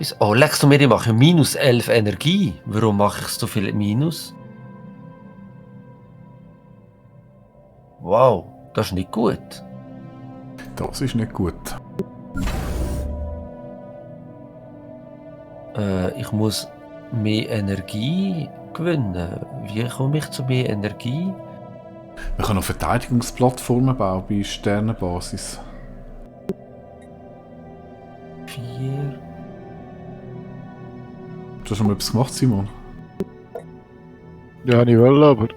etwas? Oh, leckst du mir, ich mache minus 11 Energie. Warum mache ich so viel Minus? Wow, das ist nicht gut. Das ist nicht gut. Ich muss mehr Energie gewinnen. Wie komme ich zu mehr Energie? Man kann auch Verteidigungsplattformen bauen bei Sternenbasis. 4. Hast du schon mal etwas gemacht, Simon? Ja, ich will, aber.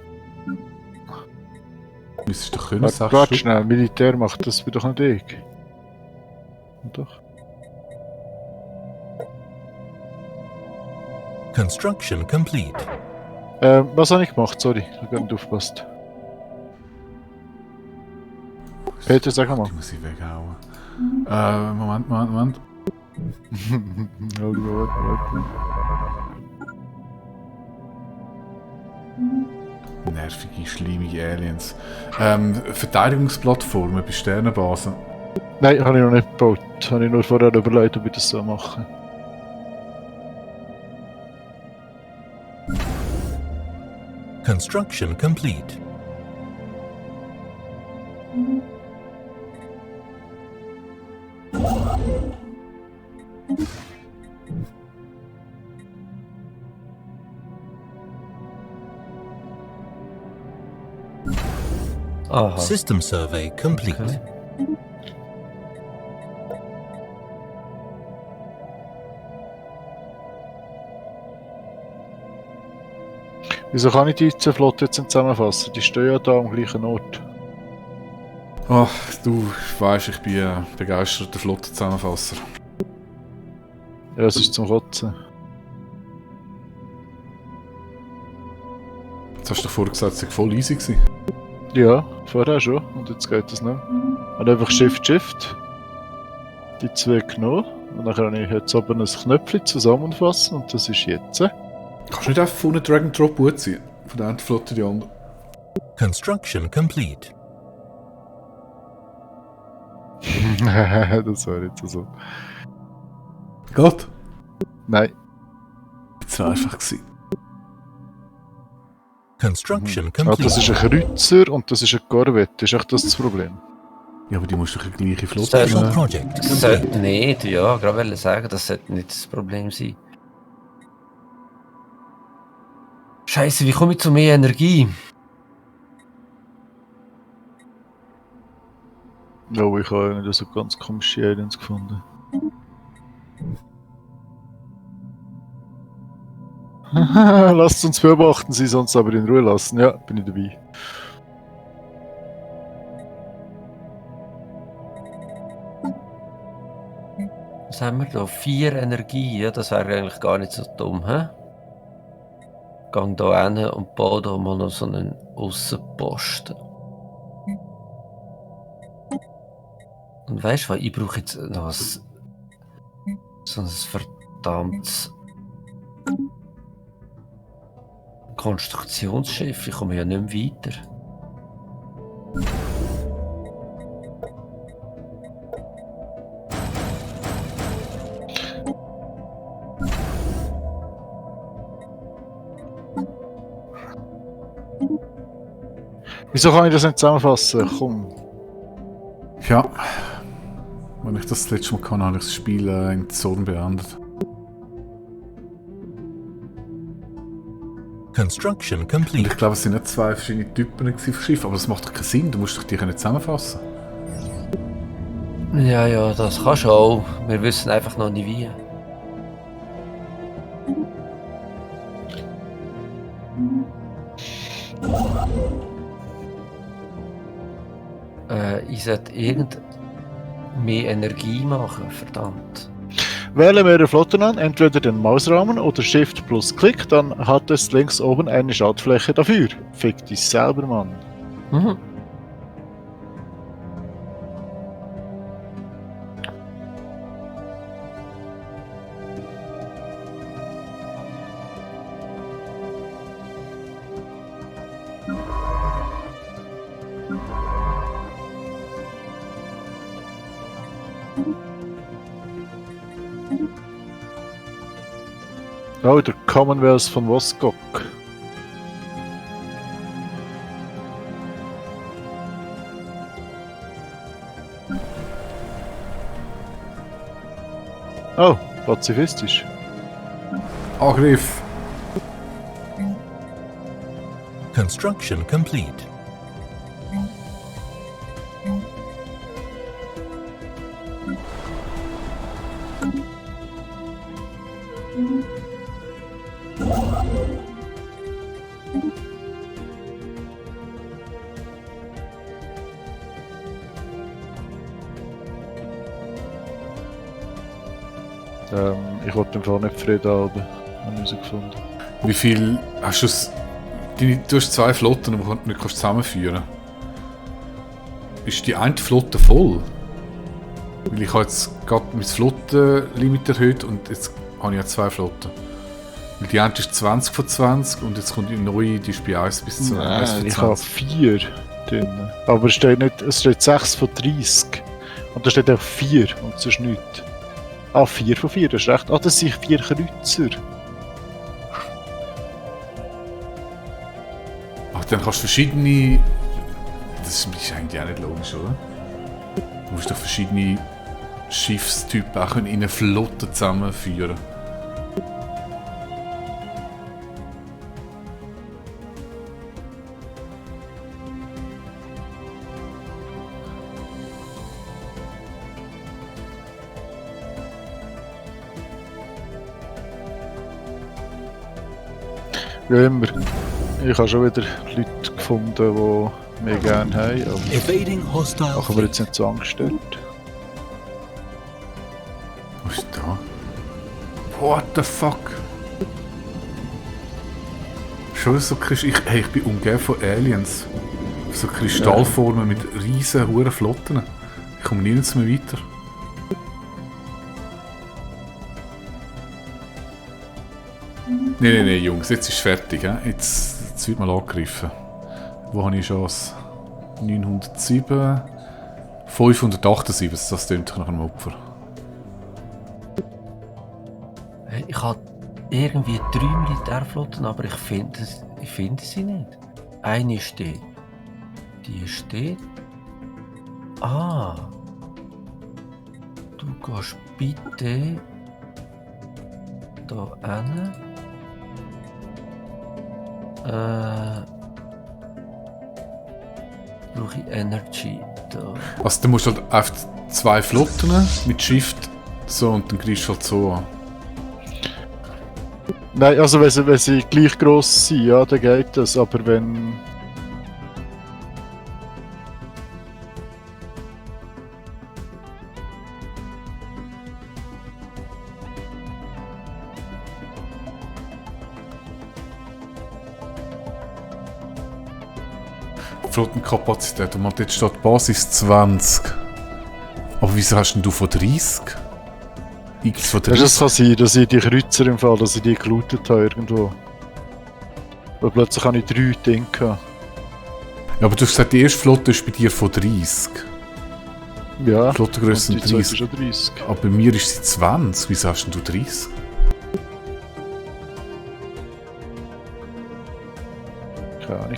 Müsstest du können, Warte schnell, Militär macht das doch nicht ich. Doch. Construction complete. Was habe ich gemacht? Sorry, ich habe gar nicht aufgepasst. Peter, sag mal. Die muss ich weghauen. Moment. Nervige, schleimige Aliens. Verteidigungsplattformen bei Sternenbasen. Nein, habe ich noch nicht gebaut. Habe ich nur vorher überlegt, ob ich das so mache. Construction complete. Aha. System survey complete. Okay. Wieso kann ich die Flotte jetzt nicht zusammenfassen? Die stehen ja da am gleichen Ort. Ach, du weisst, ich bin ein begeisterter Flottenzusammenfasser. Ja, es ist zum Kotzen. Jetzt hast du doch vorher gesagt, es sei voll easy gewesen. Ja, vorher schon. Und jetzt geht das nicht. Und einfach Shift. Die zwei genommen. Und dann kann ich jetzt oben ein Knöpfchen zusammenfassen. Und das ist jetzt. Kannst du nicht einfach von einem Drag and Drop gut ziehen? Von der einen Flotte die andere. Construction complete. Das war jetzt so. Geht? Nein. Jetzt war einfach gewesen. Construction Ah, complete. das ist ein Kreuzer und das ist ein Korvette. Ist echt das Problem? Ja, aber die musst du doch die gleiche Flotte Special Special nehmen. project Das complete. sollte nicht, ja, gerade wollte sagen, das sollte nicht das Problem sein. Scheiße, wie komme ich zu mehr Energie? Ja, ich habe nicht so ganz komische Aliens gefunden. Lasst uns beobachten, sie sonst aber in Ruhe lassen. Ja, bin ich dabei. Was haben wir da? 4 Energie, ja, das wäre eigentlich gar nicht so dumm, hä? Gang da hin und baue da mal noch so einen Aussenposten. Und weißt du was, ich brauche jetzt noch so ein verdammtes Konstruktionsschiff, ich komme ja nicht mehr weiter. Wieso kann ich das nicht zusammenfassen? Komm. Ja. Als ich das letzte Mal kann, habe ich das Spiel in Zorn beendet. Construction Und complete. ich glaube, es sind nicht zwei verschiedene Typen von Schiff, aber das macht doch keinen Sinn. Du musst doch die können zusammenfassen. Ja, das kannst du auch. Wir wissen einfach noch nicht wie. Ich sollte mehr Energie machen, verdammt. Wähle mehrere Flotten an, entweder den Mausrahmen oder Shift plus Klick, dann hat es links oben eine Schaltfläche dafür. Fick dich selber, Mann. Mhm. Oh, der Commonwealth von Voskok. Oh, pazifistisch. Angriff! Construction complete. Ich wollte einfach nicht Frieden haben, habe ich herausgefunden. Wie viel hast du es... Du hast 2 Flotten, die du nicht zusammenführen kannst. Ist die eine Flotte voll? Weil ich habe jetzt gerade mein Flottenlimit erhöht und jetzt habe ich ja 2 Flotten. Weil die eine ist 20 von 20 und jetzt kommt die neue, die ist bei 1 bis 2. Nein, ich habe 4 drin. Aber es steht 6 von 30. Und da steht auch 4 und es ist nichts. Ah, 4 von 4, das ist recht. Ah, das sind 4 Kreuzer. Ach, dann kannst du verschiedene... Das ist eigentlich auch nicht logisch, oder? Du musst doch verschiedene Schiffstypen auch in eine Flotte zusammenführen. Wie immer. Ich habe schon wieder Leute gefunden, die mich gerne haben. Aber Evading hostile machen wir jetzt fleet. nicht so angestellt. Was ist da? What the fuck? Schon so ich bin umgeben von Aliens. So Kristallformen mit riesen hohen Flotten. Ich komme nirgends mehr weiter. Nein, Jungs, jetzt ist es fertig. Jetzt wird mal angegriffen. Wo habe ich Chance? 907. 578, das tönt nach einem Opfer. Ich habe irgendwie 3 Militärflotten, aber ich finde sie nicht. Eine steht. Die steht. Ah. Du gehst bitte da hin. Brauche ich Energy da. Also du musst halt auf 2 Flotten mit Shift so und dann greifst du halt so an. Nein, also wenn sie gleich gross sind, ja, dann geht das. Aber wenn... Flottenkapazität. Und jetzt steht Basis 20. Aber wieso hast denn du von 30? X von 30? Das kann sein, dass ich die Kreuzer im Fall, dass ich die gelootet habe irgendwo. Weil plötzlich habe ich 3 Dinge gehabt. Ja, aber du hast gesagt, die erste Flotte ist bei dir von 30. Ja, Flottengröße und die zweite 30. ist schon 30. Aber bei mir ist sie 20. Wieso hast denn du 30? Keine Ahnung.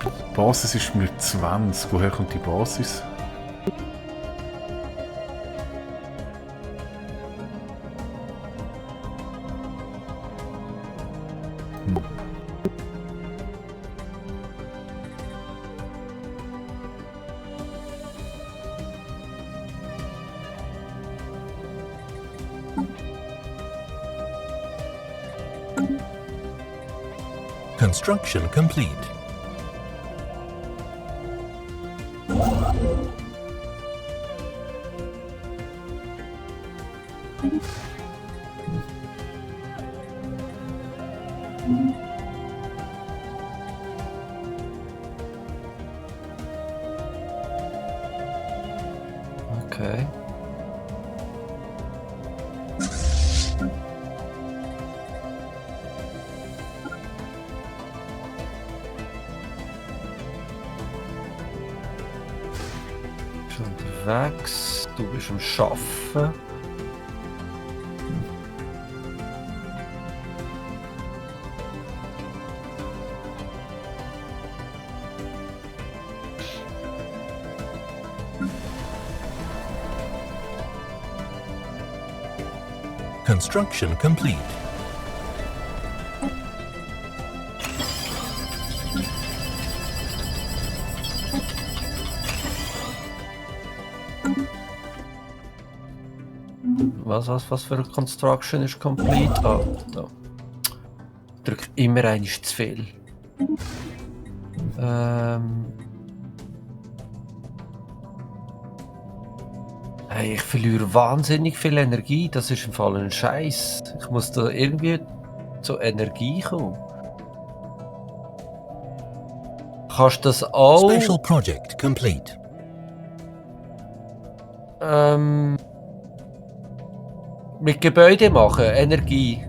Die Basis ist mir 20. Woher kommt die Basis? Construction complete. Okay. Schon unterwegs. du bist am Arbeiten. Construction complete. Was für eine Construction ist complete? Ah, da. Drück immer eines zu viel. Hey, ich verliere wahnsinnig viel Energie. Das ist im Fall ein Scheiß. Ich muss da irgendwie zur Energie kommen. Kannst du das auch? Special project complete. Mit Gebäude machen, Energie.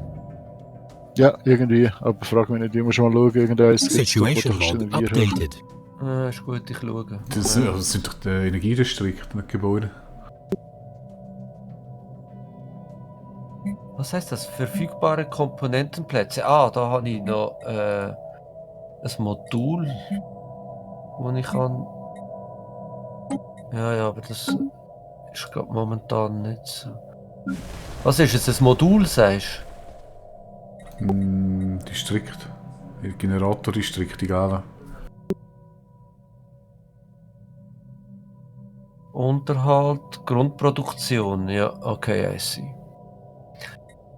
Ja, irgendwie. Aber frag mich nicht, ich muss mal schauen, irgendeins gibt's doch, wo Situation du kannst log Energie haben. updated. Ist gut, ich schaue. Das sind doch die Energiedistrikte mit Gebäuden. Was heißt das? Verfügbare Komponentenplätze. Ah, da habe ich noch ein Modul, wo ich kann. Ja, aber das ist gerade momentan nicht so. Was ist es? Ein Modul, sagst Distrikt. Generatordistrikt, egal. du? Unterhalt, Grundproduktion. Ja, okay, I see.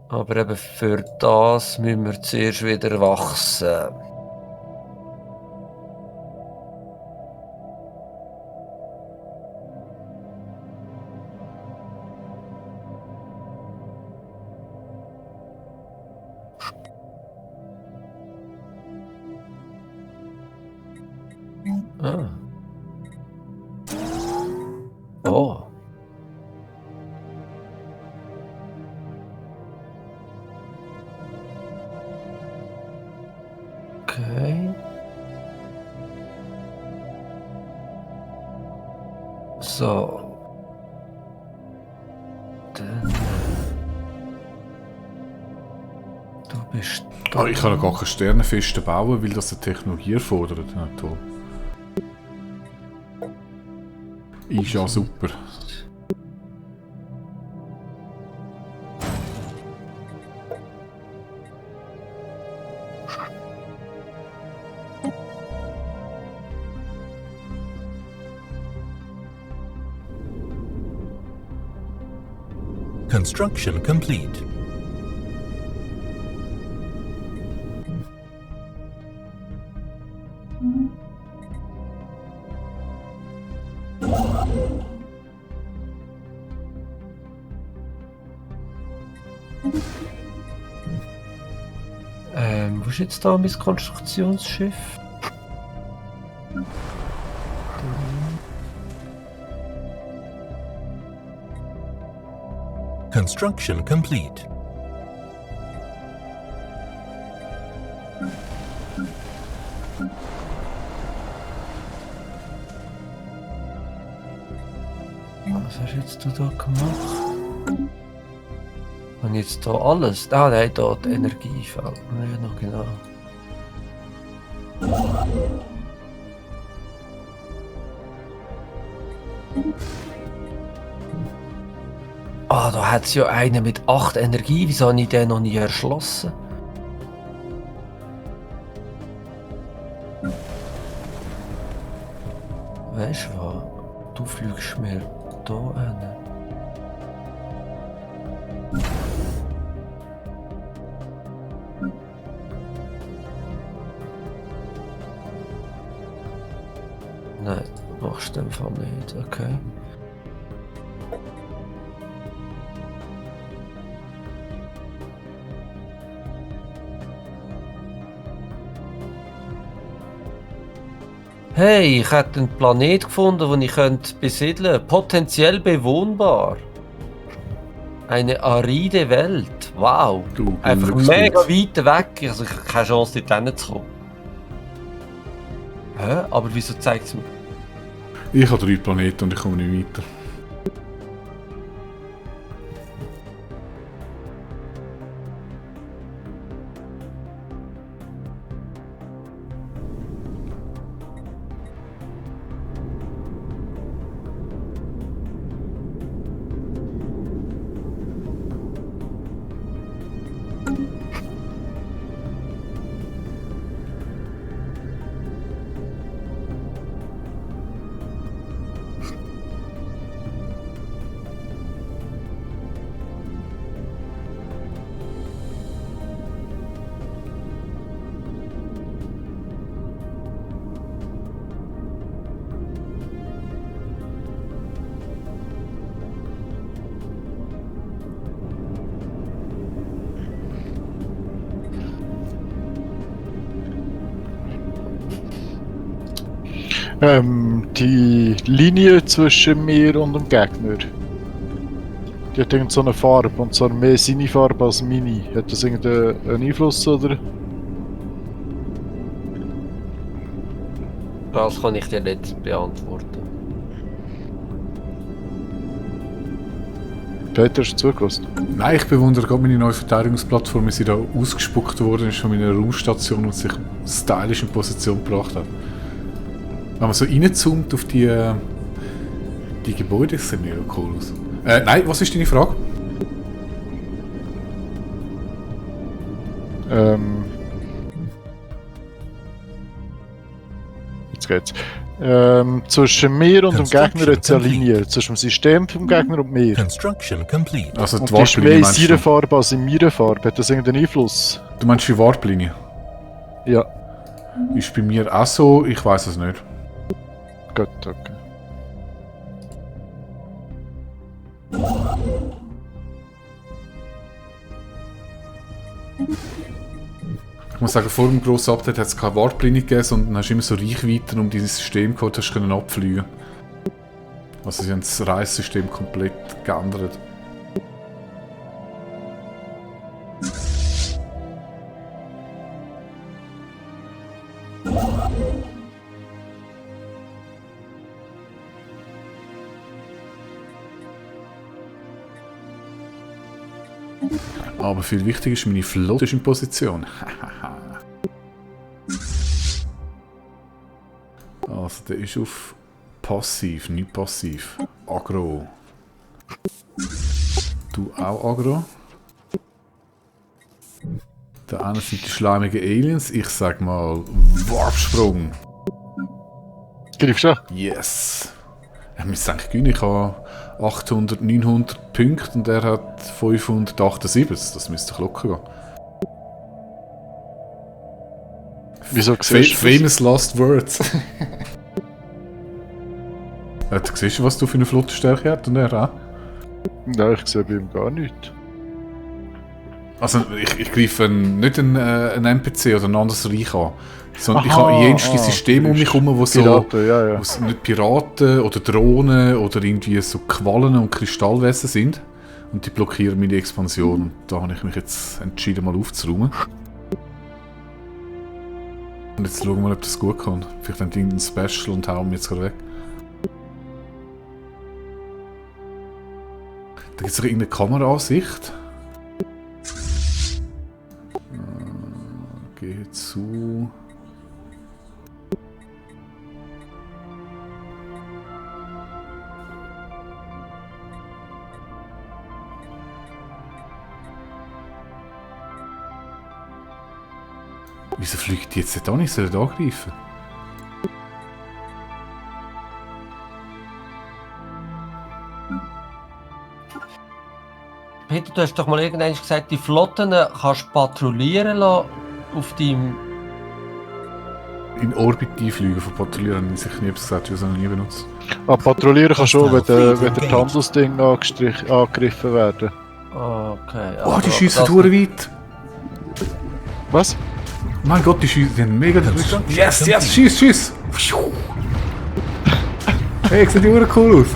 Aber eben für das müssen wir zuerst wieder wachsen. Ah. Oh. Okay. So. Dann. Du bist. Ah, ich kann noch gar keine Sternenfeste bauen, weil das eine Technologie erfordert. Ja, toll. Ist ja super. Construction complete. Wo ist jetzt da mein Konstruktionsschiff? Construction complete. Was hast jetzt du da gemacht? Und jetzt da alles? Ah nein, da die Energie fällt mir ja noch genau. Ah, da hat es ja einen mit 8 Energie. Wieso habe ich den noch nie erschlossen? Weißt du was? Du fliegst mir da hin. Nein, machst du in dem Fall nicht, okay. Hey, ich hätte einen Planet gefunden, den ich besiedeln könnte. Potenziell bewohnbar. Eine aride Welt. Wow. Du Einfach Glücksbild. mega weit weg. Also ich habe keine Chance, dort hinzukommen. Hä? Aber wieso zeigt es mir? Ich habe 3 Planeten und ich komme nicht weiter. Die Linie zwischen mir und dem Gegner. Die hat irgend so eine Farbe, und zwar mehr seine Farbe als meine. Hat das irgendeinen Einfluss, oder? Das kann ich dir nicht beantworten. Peter, hast du zugelassen? Nein, ich bewundere gerade meine neue Verteidigungsplattform, wie sie da ausgespuckt worden ist von meiner Raumstation und sich stylisch in Position gebracht hat. Wenn man so reinzoomt auf die Gebäude, das sieht mega cool aus. Nein, was ist deine Frage? Jetzt geht's. Zwischen mir und dem Gegner hat es eine Linie. Zwischen dem System vom Gegner und mir. Construction complete. Also Und die die ist mehr Warplinie in meinst seiner du? Farbe als in meiner Farbe. Hat das irgendeinen Einfluss? Du meinst die Warplinie? Ja. Ist bei mir auch so, ich weiß es nicht. Gut, okay. Ich muss sagen, vor dem grossen Update hat es keine Warplinie gegeben, sondern hast immer so Reichweiten um dieses System gehabt, hast können abfliegen. Also sie haben das Reissystem komplett geändert. Aber viel wichtiger ist, meine Flotte ist in Position. Also der ist auf passiv, nicht passiv. Agro. Du auch Agro. Da eine sind die schleimigen Aliens. Ich sag mal Warpsprung. Greifst du? Yes. Ich müsste eigentlich gewinnen. Ich habe 800, 900 Punkte und er hat 578. Das müsste doch locker gehen. Wieso siehst du Famous last words. Du siehst, was du für eine Flottenstärke hast und er auch. Nein, ich sehe bei ihm gar nichts. Also ich greife nicht einen NPC oder ein anderes Reich an. Sondern ich Aha, habe jenste Systeme um mich herum, wo so Piraten, ja. wo's nicht Piraten oder Drohnen oder irgendwie so Quallen und Kristallwesen sind. Und die blockieren meine Expansion. Und da habe ich mich jetzt entschieden, mal aufzuräumen. Und jetzt schauen wir mal, ob das gut kommt. Vielleicht haben die irgendein Special und hauen mich jetzt gerade weg. Da gibt es doch irgendeine Kameraansicht. Gehe zu. Wieso fliegt die jetzt nicht an? Ich soll da angreifen. Peter, du hast doch mal irgendwann gesagt, die Flotten kannst du patrouillieren lassen auf deinem... In Orbit einfliegen von Patrouillieren habe ich sicher nie etwas gesagt, ich habe es noch nie benutzt. Patrouillieren kann schon, wenn der Handelsding angegriffen werden. Okay. Oh, die schiessen verdammt weit! Was? Mein Gott, die schiessen, die haben mega... Yes, yes, schieß! Hey, sieht die Uhr cool aus!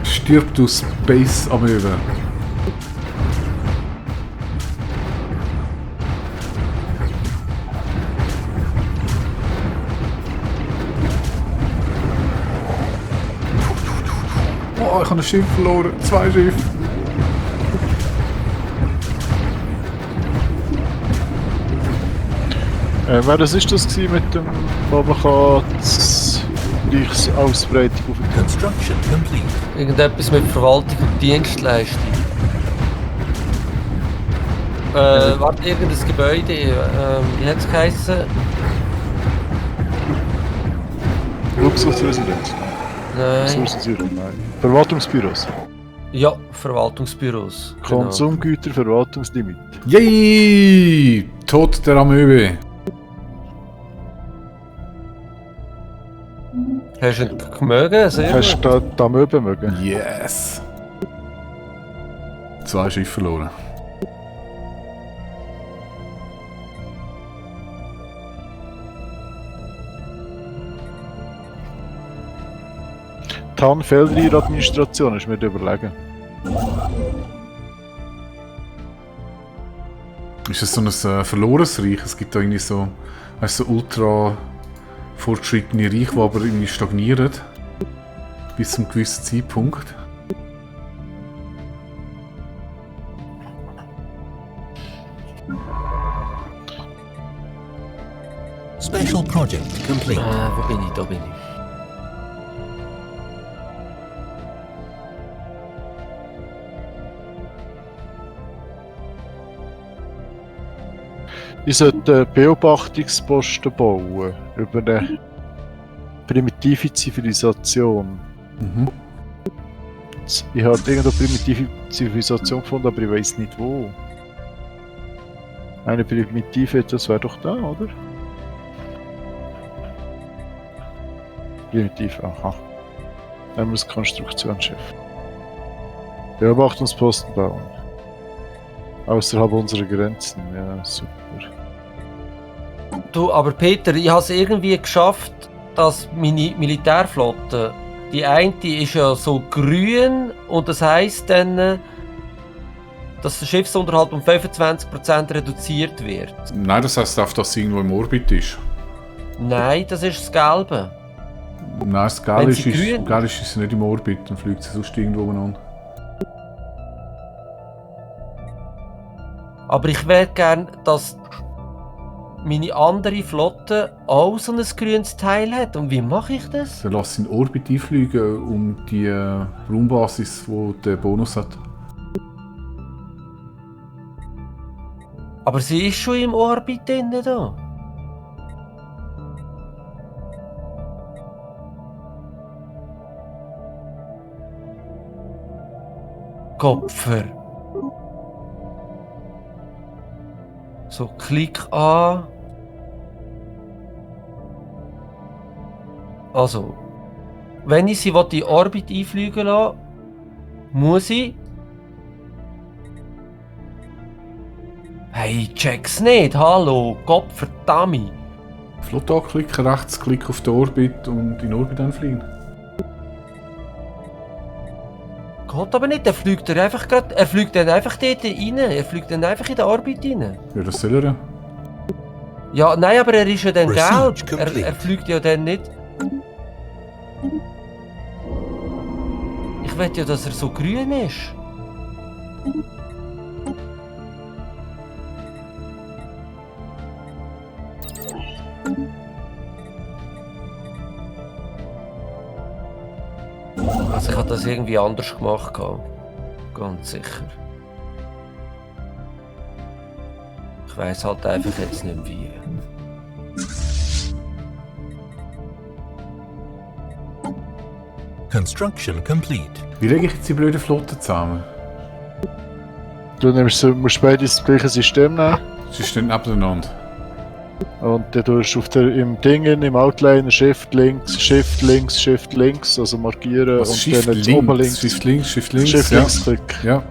Stirb du Space Amöbe! Oh, ich habe ein Schiff verloren. 2 Schiffe. Was ist das gewesen mit dem, wo man kann die Reichsausbreitung auf den Construction complete. Irgendetwas mit Verwaltung und Dienstleistung. Warte, irgendein Gebäude, wie hat es geheißen? Luxusresidenz? Nein. Ressourcensierung, nein. Verwaltungsbüros. Ja, Verwaltungsbüros. Genau. Konsumgüter, Verwaltungslimit. Yay! Tod der Amöbe. Hast du ihn gemögen? Sehr Hast gut. du da Möbel mögen? Yes! 2 Schiffe verloren. Momentan fehlt in der Administration, ist mir überlegen. Ist das so ein verlorenes Reich? Es gibt da irgendwie so, weißt, so ultra fortschrittene Reiche, die aber irgendwie stagnieren. Bis zu einem gewissen Zeitpunkt. Special project complete. Wo bin ich? Da bin ich. Ich sollte Beobachtungsposten bauen über eine primitive Zivilisation. Mhm. Ich habe irgendeine primitive Zivilisation gefunden, aber ich weiß nicht wo. Eine primitive, das wäre doch da, oder? Primitiv, aha. Dann haben wir das Konstruktionsschiff. Beobachtungsposten bauen. Außerhalb unserer Grenzen, ja, super. Du, aber Peter, ich habe es irgendwie geschafft, dass meine Militärflotte, die eine ist ja so grün und das heisst dann, dass der Schiffsunterhalt um 25% reduziert wird. Nein, das heisst einfach, dass sie irgendwo im Orbit ist. Nein, das ist das Gelbe. Nein, das Wenn Geile sie grün- ist sie nicht im Orbit, dann fliegt sie sonst irgendwo umeinander. Aber ich wäre gern, dass meine andere Flotte auch so ein grünes Teil hat. Und wie mache ich das? Dann lass sie in den Orbit einfliegen, um die Raumbasis, die den Bonus hat. Aber sie ist schon im Orbit drin da. Kopfer. So, Klick an. Also, wenn ich sie in den Orbit einfliegen lasse, muss ich. Hey, check's nicht, hallo, Gottverdammt. Flotte anklicken, rechtsklick auf den Orbit und in den Orbit einfliegen. Geht aber nicht, er fliegt dann einfach dort rein. Er fliegt dann einfach in den Orbit rein. Ja, das soll er ja. Ja, nein, aber er ist ja dann Research gelb. Er complete. fliegt ja dann nicht. Ich will ja, dass er so grün ist. Also ich habe das irgendwie anders gemacht. Ganz sicher. Ich weiss halt einfach jetzt nicht wie. Construction complete. Wie lege ich jetzt die blöde Flotte zusammen? Du musst beide das gleiche System nehmen. Sie stehen nebeneinander. Und dann tust du im Dingen, im Outliner Shift links, Shift links, Shift links, also markieren Was, und Shift dann jetzt oben links. Shift links, Shift links. Shift ja. links klick. Ja,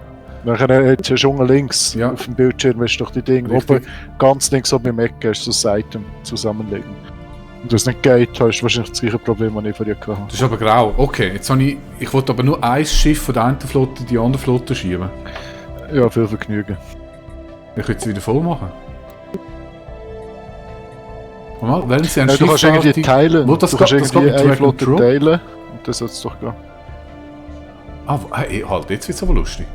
Nachher hast du unten links Ja. auf dem Bildschirm hast du doch die Dinge. Richtig. Oben ganz links oben im Ecke hast du so Seiten zusammenlegen. Und wenn das nicht geht, hast du wahrscheinlich das gleiche Problem, das ich von dir hatte. das ist aber grau. Okay, jetzt habe ich wollte aber nur ein Schiff von der einen Flotte in die andere Flotte schieben. Ja, viel Vergnügen. Ich könnte sie wieder voll machen. Mal, wenn sie ein Ja, du kannst irgendwie fertig- teilen. Wo das du kannst geht- das irgendwie geht mit eine Drag and Flotte Drop? teilen und das soll es doch gehen. Hey, halt, jetzt wird es aber lustig.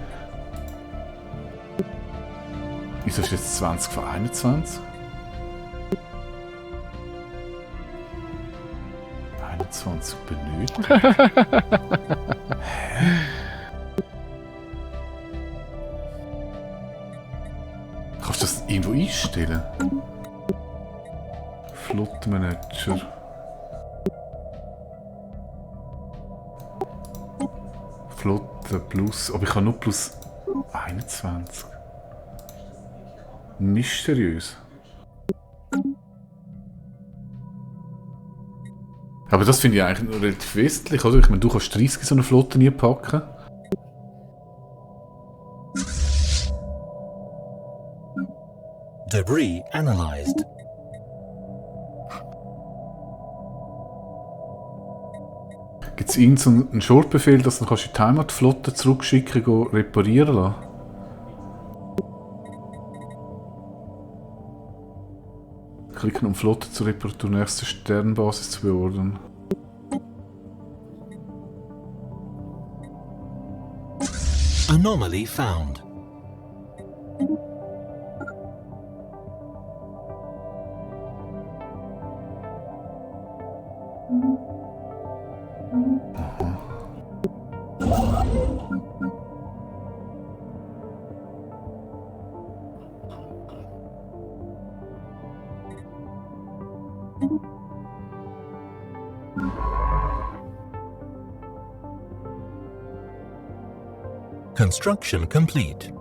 Wieso ist jetzt 20 von 21? 21 benötigt? Kannst du das irgendwo einstellen? Flottenmanager. Flotte plus. Aber ich habe nur plus 21. Mysteriös. Aber das finde ich eigentlich noch relativ wesentlich, oder? Ich meine, du kannst 30 so eine Flotte nie packen. Debris analyzed. Gibt es irgendeinen Short-Befehl, dass du kannst die Heimatflotte zurückschicken und reparieren lassen? Klicken, um Flotte zur Reparatur nächste Sternbasis zu beordern. Anomaly found. Construction complete.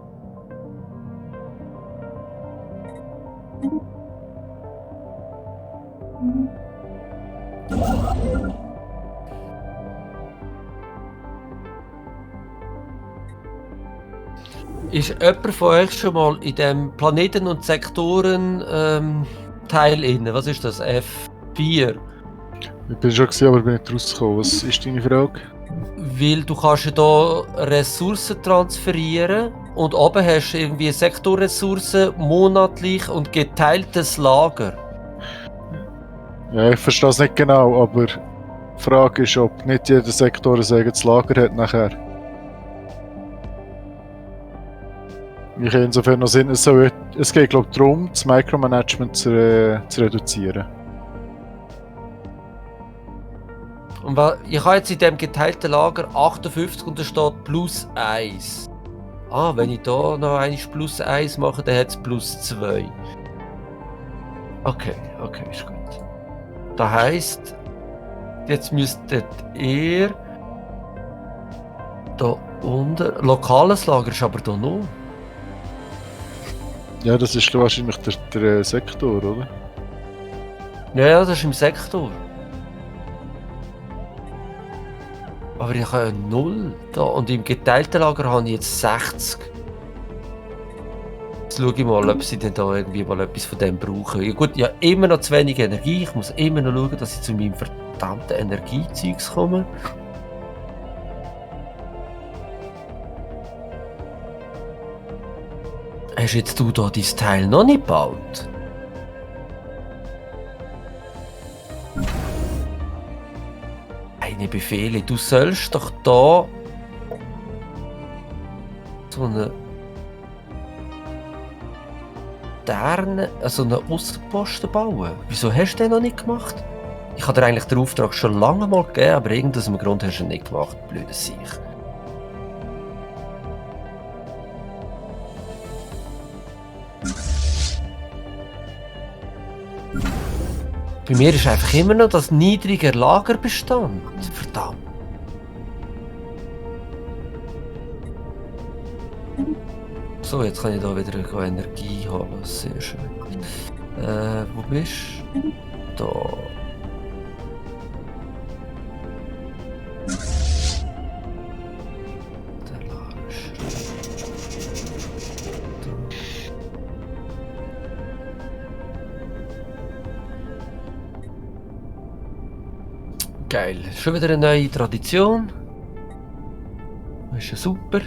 Ist jemand von euch schon mal in dem Planeten- und Sektoren-Teil inne? Was ist das? F4? Ich bin schon gewesen, aber bin nicht rausgekommen. Was ist deine Frage? Weil du kannst ja da Ressourcen transferieren und oben hast du irgendwie Sektorressourcen monatlich und geteiltes Lager. Ja, ich verstehe es nicht genau, aber die Frage ist, ob nicht jeder Sektor ein eigenes Lager hat nachher. Ich habe insofern noch Sinn, es geht glaube ich darum, das Micromanagement zu reduzieren. Und ich habe jetzt in dem geteilten Lager 58 und da steht plus 1. Ah, wenn ich da noch eins plus 1 mache, dann hat es plus 2. Okay, ist gut. Das heisst, jetzt müsstet ihr da unten. Lokales Lager ist aber da noch. Ja, das ist wahrscheinlich der Sektor, oder? Ja, das ist im Sektor. Aber ich habe 0 da und im geteilten Lager habe ich jetzt 60. Jetzt schaue ich mal, ob sie denn da irgendwie mal etwas von dem brauchen. Ja gut, ich habe immer noch zu wenig Energie. Ich muss immer noch schauen, dass ich zu meinem verdammten Energiezeugs komme. Hast jetzt du da dein Teil noch nicht gebaut? Eine Befehle, du sollst doch da so eine so einen Aussenposten bauen. Wieso hast du den noch nicht gemacht? Ich habe dir eigentlich den Auftrag schon lange mal gegeben, aber aus irgendeinem Grund hast du ihn nicht gemacht, blödes Siech. Bei mir ist einfach immer noch das niedrige Lagerbestand. Verdammt. So, jetzt kann ich da wieder Energie holen. Sehr schön. Wo bist du? Da. Der Larsch. Geil. Schon wieder eine neue Tradition. Das ist ja super.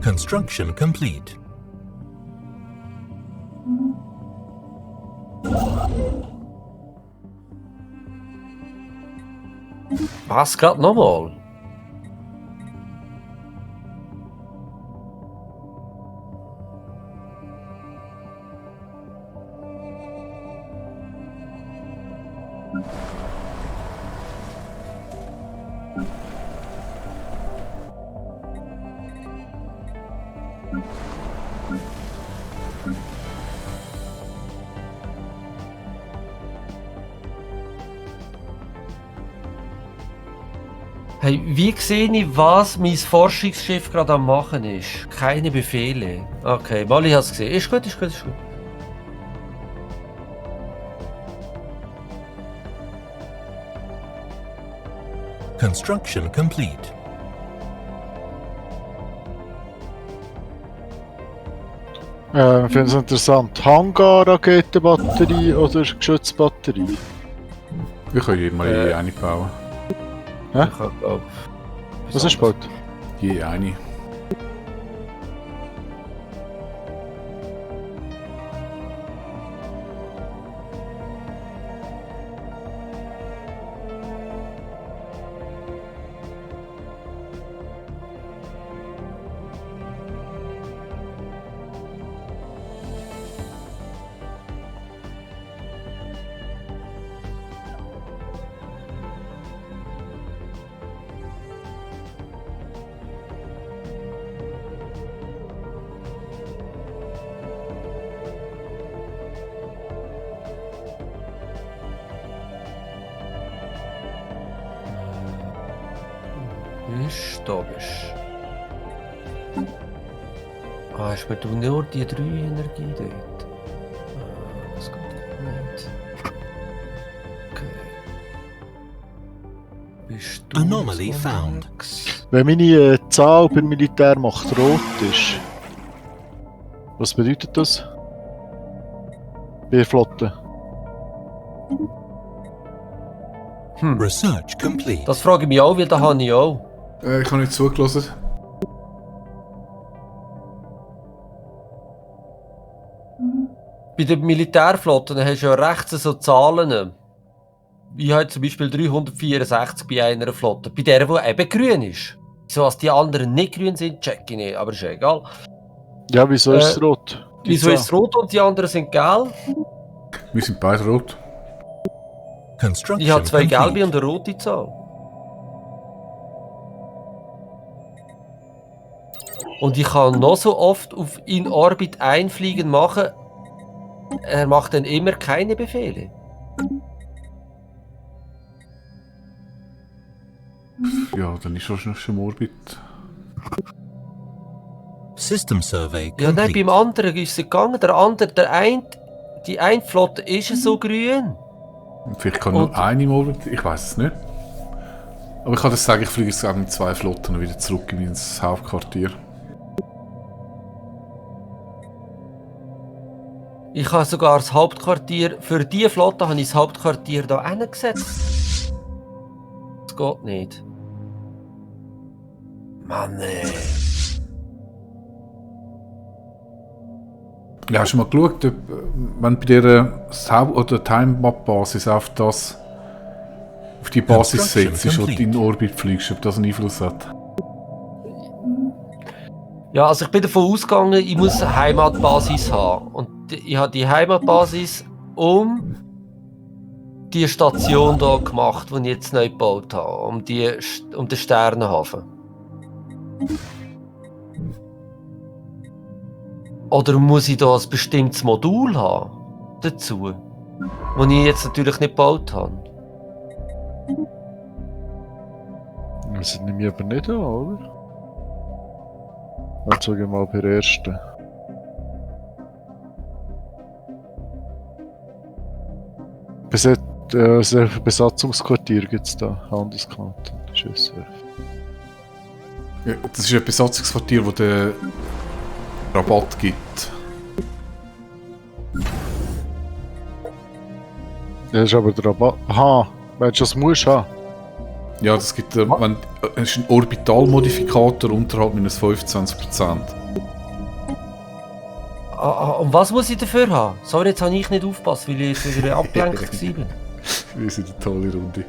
Construction complete. Was? Gerade nochmal? Hey, wie sehe ich, was mein Forschungsschiff gerade am machen ist? Keine Befehle. Okay, Molly hat es gesehen. Ist gut, ist gut, ist gut. Construction complete. Ich finde es interessant. Hangar-Raketenbatterie oder Geschützbatterie? Wir können je mal je eine bauen. Hä? Ich hab, glaub, Was ist bald? Je eine. Ist, da bist du. Ah, ist mir du nur die 3 Energie dort? Ah, das geht nicht. Okay. Bist du Anomaly so found. nix? Wenn meine Zahl beim Militär macht rot ist, was bedeutet das? Bei der Flotte. Research complete. Das frage ich mich auch, weil da habe ich auch. Ich habe nicht zugelassen. Bei der Militärflotte dann hast du ja rechts so Zahlen. Wie halt zum Beispiel 364 bei einer Flotte. Bei der, die eben grün ist. So, als die anderen nicht grün sind, check ich nicht, aber ist ja egal. Ja, wieso ist es rot? Die Wieso Zahl. ist es rot und die anderen sind gelb? Wir sind beide rot. Construction Ich habe 2 gelbe complete. und eine rote Zahl. Und ich kann noch so oft auf in Orbit einfliegen machen. Er macht dann immer keine Befehle. Ja, dann ist wahrscheinlich schon im Orbit. System survey Ja, nein, complete. beim anderen ist es gegangen. Die eine Flotte ist so grün. Vielleicht kann Und- nur eine im Orbit. Ich weiß es nicht. Aber ich kann das sagen, ich fliege jetzt auch mit 2 Flotten wieder zurück ins Hauptquartier. Ich habe sogar das Hauptquartier, für diese Flotte habe ich das Hauptquartier da hingesetzt. Das geht nicht. Mann, ey. Ja, hast du mal geschaut, ob, wenn bei dieser oder Time-Map-Basis auf die Basis Construction setzt, ist, wo du complete. in den Orbit fliegst, ob das einen Einfluss hat? Ja, also ich bin davon ausgegangen, ich muss eine Heimatbasis haben. Und ich habe die Heimatbasis um die Station hier gemacht, die ich jetzt neu gebaut habe. Um den Sternenhafen. Oder muss ich da ein bestimmtes Modul haben? Dazu? Das ich jetzt natürlich nicht gebaut habe. Das nehme ich aber nicht an, oder? Dann sage ich mal bei der ersten. Besatzungsquartier gibt es da, Handelskanton, Schiffswerft. Ja, das ist ein Besatzungsquartier, das den Rabatt gibt. Das ist aber der Rabatt. Aha, wenn du das musst haben. Ja, das gibt wenn, es ist ein Orbitalmodifikator unterhalb minus 25%. Und was muss ich dafür haben? Sorry, jetzt habe ich nicht aufgepasst, weil ich jetzt wieder abgelenkt war. Wir sind eine tolle Runde.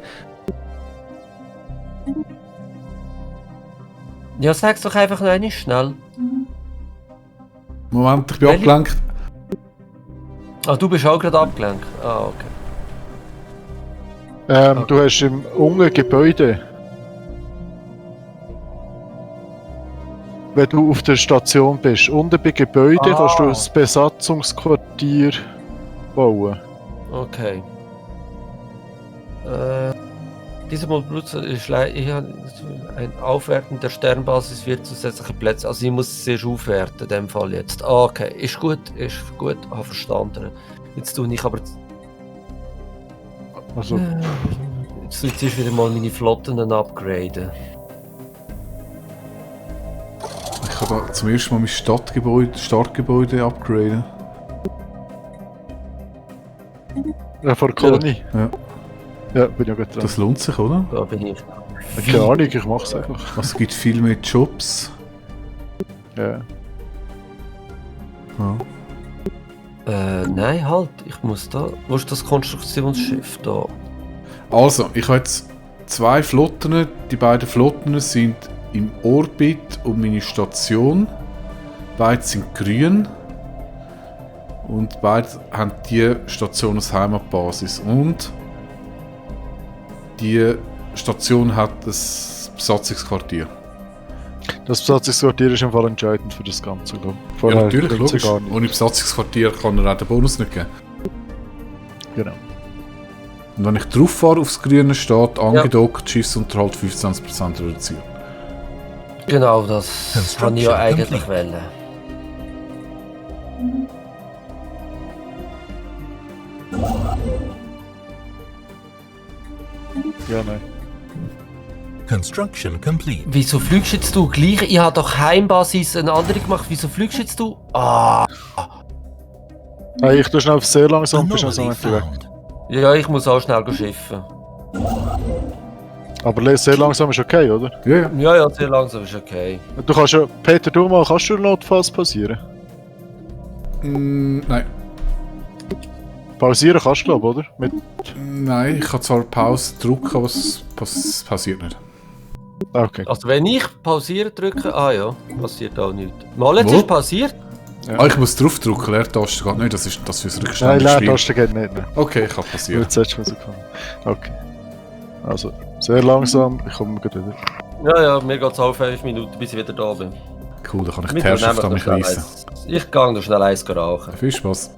Ja, sag's doch einfach noch einmal schnell. Moment, ich bin Welche? abgelenkt. Ah, du bist auch gerade abgelenkt. Ah, okay. Du hast im unten Gebäude. Wenn du auf der Station bist, unten bei Gebäude kannst du Ah. das Dieser Modus ist ein Aufwerten der Sternbasis wird zusätzliche Plätze. Also ich muss es zuerst aufwerten, in dem Fall jetzt. Ah, okay, ist gut, habe verstanden. Jetzt tue ich aber... Also, Jetzt tue ich zuerst wieder mal meine Flotten upgraden. Ich kann da zum ersten Mal mein Startgebäude upgraden. ja, vor der Kolonie. Ja. Ja, bin ja gut dran. Das lohnt sich, oder? Da bin ich. Keine Ahnung, ich mach's einfach. Also es gibt viel mehr Jobs. Ja. Ja. Nein, halt, ich muss da... Wo ist das Konstruktionsschiff da? Also, ich habe jetzt 2 Flotten. Die beiden Flotten sind im Orbit um meine Station. Beide sind grün. Und beide haben die Station als Heimatbasis. Und die Station hat ein Besatzungsquartier. Das Besatzungsquartier ist im Fall entscheidend für das Ganze. Ja, Vorher natürlich, bringt's logisch. gar nicht. Ohne Besatzungsquartier kann er auch den Bonus nicht geben. Genau. Und wenn ich drauf fahre aufs Grüne, steht angedockt, Schiffsunterhalt 25% reduziert. Genau, das kann ich ja eigentlich Complete. wählen. Ja, nein. Construction complete. Wieso fliegst jetzt du gleich? Ich habe doch Heimbasis eine andere gemacht. Wieso fliegst jetzt du? Ah! Hey, ich tue schnell auf sehr langsam, bist du also Anomaly nicht weg. found. Ja, ich muss auch schnell schiffen. Aber sehr langsam ist okay, oder? Ja, ja. Ja, ja, sehr langsam ist okay. Du kannst ja, Peter, du mal, kannst du notfalls pausieren? Nein. Pausieren kannst du, glaube ich, oder? Mit, Nein, ich kann zwar Pause drücken, aber es passiert nicht. okay. Also wenn ich pausieren drücke, ja, passiert auch nichts. Mal jetzt Wo? ist passiert. Ja. Ah, ich muss drauf drücken, Leertaste geht nicht, das ist das fürs Nein, rückständige Spiel. Leertaste geht nicht, ne? Okay, kann passieren. Jetzt hättest du es gefunden. Okay. Also, sehr langsam, ich komme gleich wieder. Ja, ja, mir geht es auch 5 Minuten, bis ich wieder da bin. Cool, dann kann ich Wir die Herrschaft an nehmen mich noch schnell reissen. Ich gehe noch schnell eins rauchen. Viel Spaß.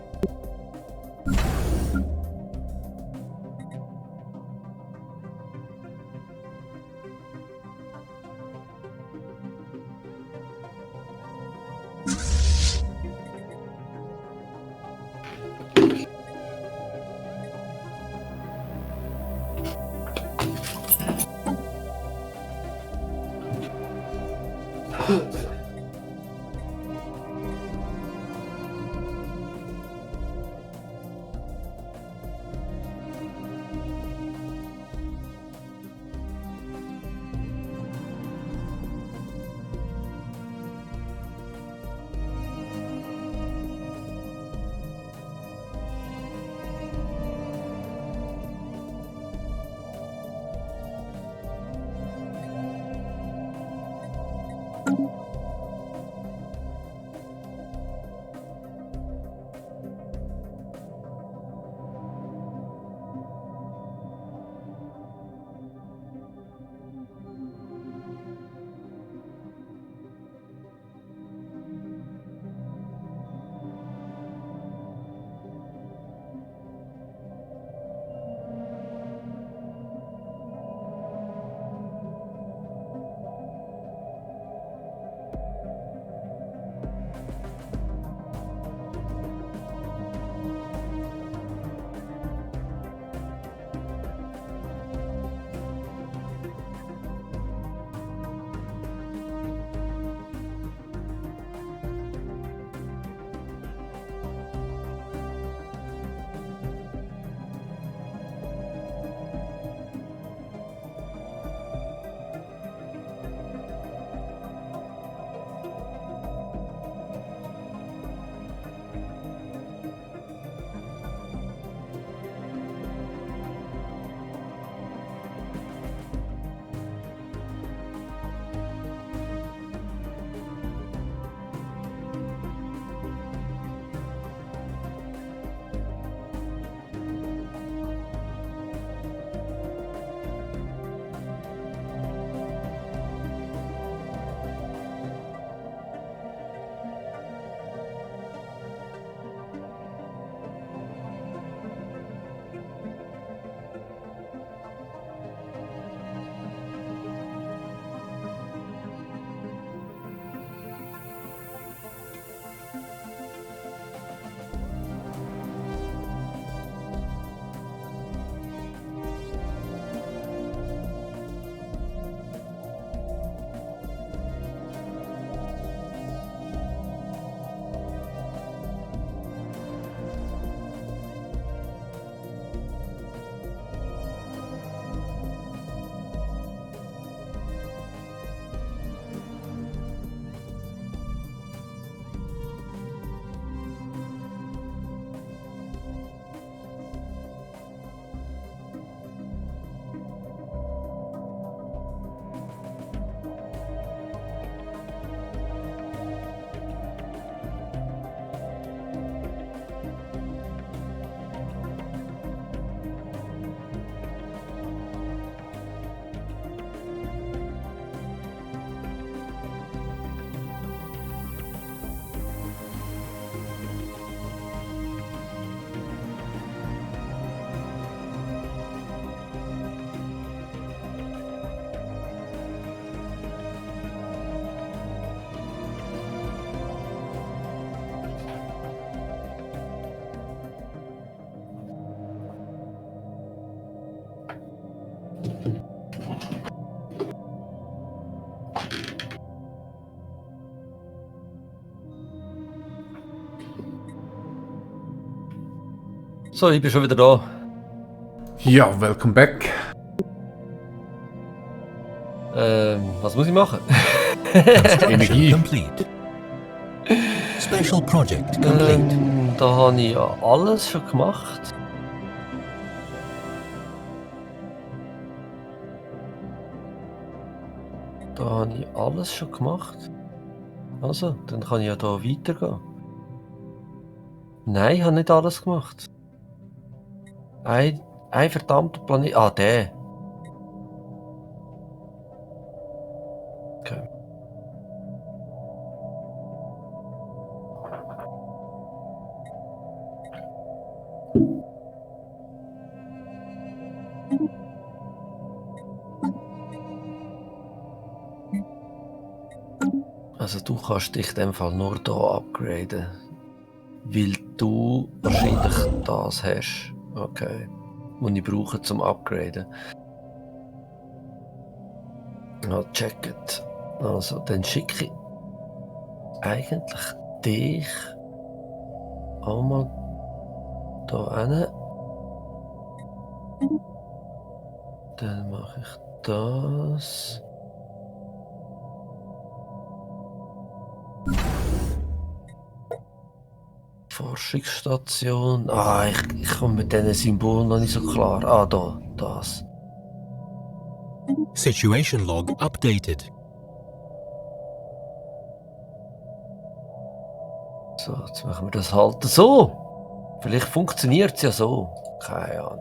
So, ich bin schon wieder da. Ja, welcome back. Was muss ich machen? Construction Energie. complete. Special project complete. Da habe ich ja alles schon gemacht. Da habe ich alles schon gemacht. Also, dann kann ich ja da weitergehen. Nein, ich habe nicht alles gemacht. Ein verdammter Planet. Ah, der. Okay. Also du kannst dich in dem Fall nur hier upgraden. Weil du wahrscheinlich das hast. Okay. Was ich brauche zum Upgraden. Ja, checket. Also, dann schicke ich eigentlich dich auch mal da hin. Dann mache ich das. Forschungsstation. Ah, ich komme mit diesen Symbolen noch nicht so klar. Ah, da, das. Situation log updated. So, jetzt machen wir das halt so. Vielleicht funktioniert es ja so. Keine Ahnung.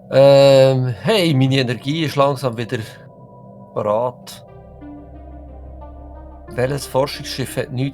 Hey, meine Energie ist langsam wieder parat. Welches Forschungsschiff hat nichts